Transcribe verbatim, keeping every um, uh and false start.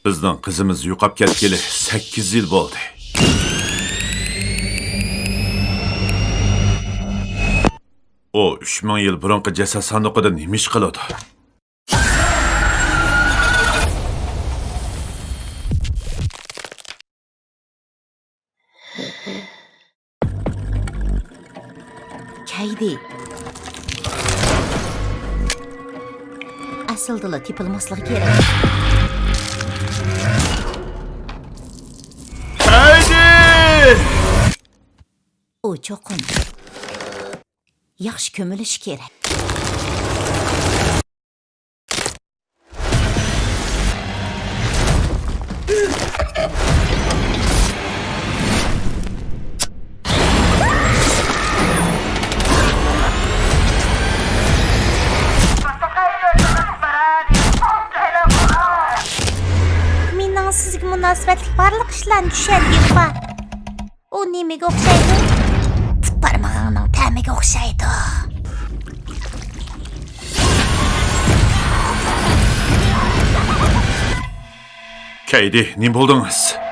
بىزنىڭ قىزىمىز يوقاپ كەتكىلى سەككىز يىل بولدى. ئۇ ئۈچ مىڭ يىل بۇرۇنقى جەسەت ساندۇقىدا نېمە ئىش قىلىدۇ؟ كەيدى. ئەسلىدىلا تېپىلماسلىقى كېرەك. كەيدى! ئۇ چوقۇم ياخشى كۆمۈلۈشى كېرەك. مېنىڭ سىزگە مۇناسىۋەتلىك بارلىق ئىشلارنى چۈشەنگۈم بار. ئۇ نېمىگە ئوخشايدۇ؟ پۇت بارمىقىڭنىڭ تەمىگە ئوخشايدۇ. كەيدى، نېمە بولدىڭىز؟